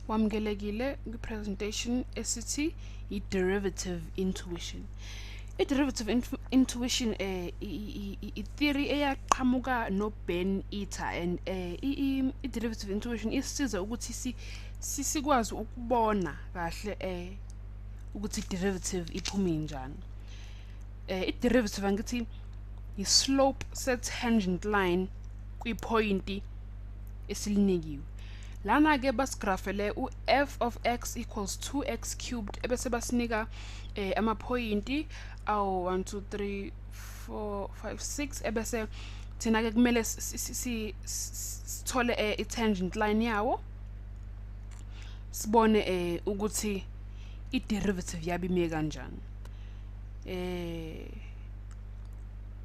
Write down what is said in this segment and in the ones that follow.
Wamukelekile kwi-presentation esithi i-derivative intuition. I-derivative intuition i-theory eyaqhamuka no-Ben Eater, and i-derivative intuition isisiza ukuthi sikwazi ukubona kahle ukuthi i-derivative iphume njani. I-derivative angithi i-slope se-tangent line kwi-point esilinikiwe. Lana ke basigrafele u-f of x equals 2x cubed ebese basinika amaphoyinti awu 1 2 3 4 5 6 ebese thina ke kumele sithole i-tangent line yawo, sibone ukuthi i-derivative yabe ime kanjani.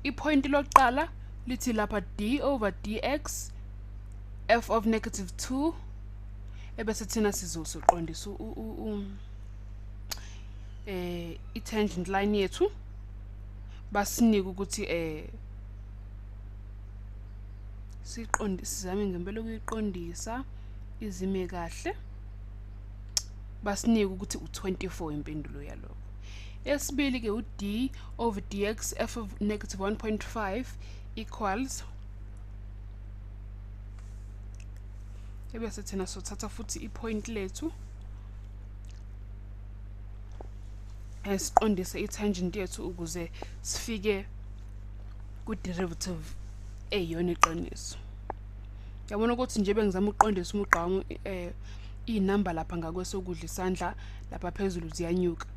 I-point lokuqala lithi lapha d over dx f of negative 2 ebese thina sizoqondisa i-tangent line yethu, basinike ukuthi siqondise, sizame ngempela ukuyiqondisa izime kahle, basinike ukuthi u24 impendulo yalokho. Esibili ke u-d over dx f of negative 1.5 equals, ebese thina sothatha futhi i-point lethu esiqondise i-tangent yethu ukuze sifike ku-derivative eyiyona iqiniso. Yabona ukuthi nje bengizama ukuqondisa umugqa wami, iy'namba lapha ngakwesokudla isandla lapha phezulu ziyanyuka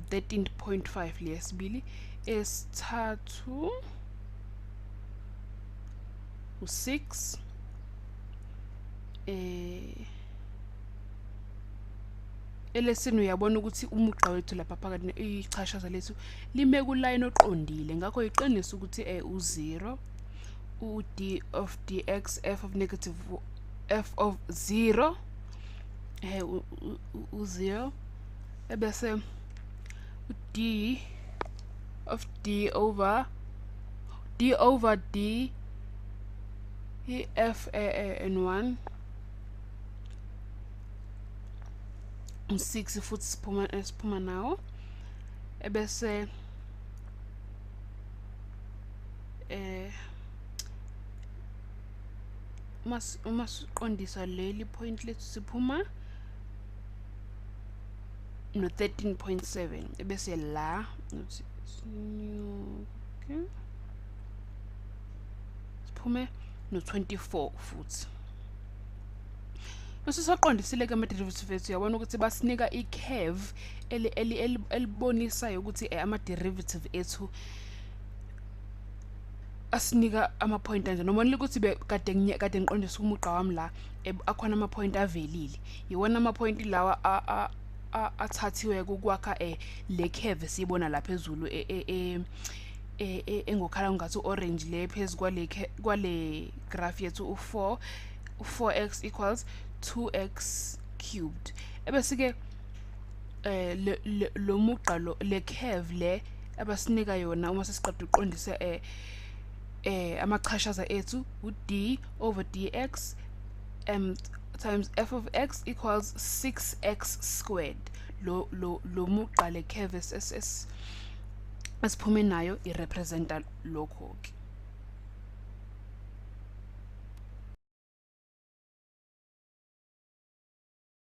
13.5 leyesibili, esithathu u6, elesine uyabona ukuthi umugqa wethu lapha phakathi ichashaza lethu lime kuline oqondile, ngakho iqiniso ukuthi u0 u-d of dx f of negative f of 0 u0 ebese u-d of d over d over d f n 1 6 futhi siphuma nawo, ebese uma siqondisa leli point lethu siphuma no 13.7 ebese la siphume no 24 futhi. Bese saqondisile ke ama-derivative ethu, uyabona ukuthi basinika i-curve elibonisayo ukuthi ama-derivative ethu asinika ama-point anje. Noma ukuthi kade ngiqondisa umugqa wami la akhona ama-point avelile, iwona ama-point lawa athathiwe ukwakha le curve esiyibona la phezulu engokhala ngathi orange le phezu kwale graph yethu u4 4x equals 2x cubed. Ebese ke lo mugqa lo le curve le abasinika yona uma sesiqeda uqondisa amachashaza ethu u-d over dx times f of x equals 6x squared. Lo mugqa le curve esiphume nayo irepresenta lokho ke.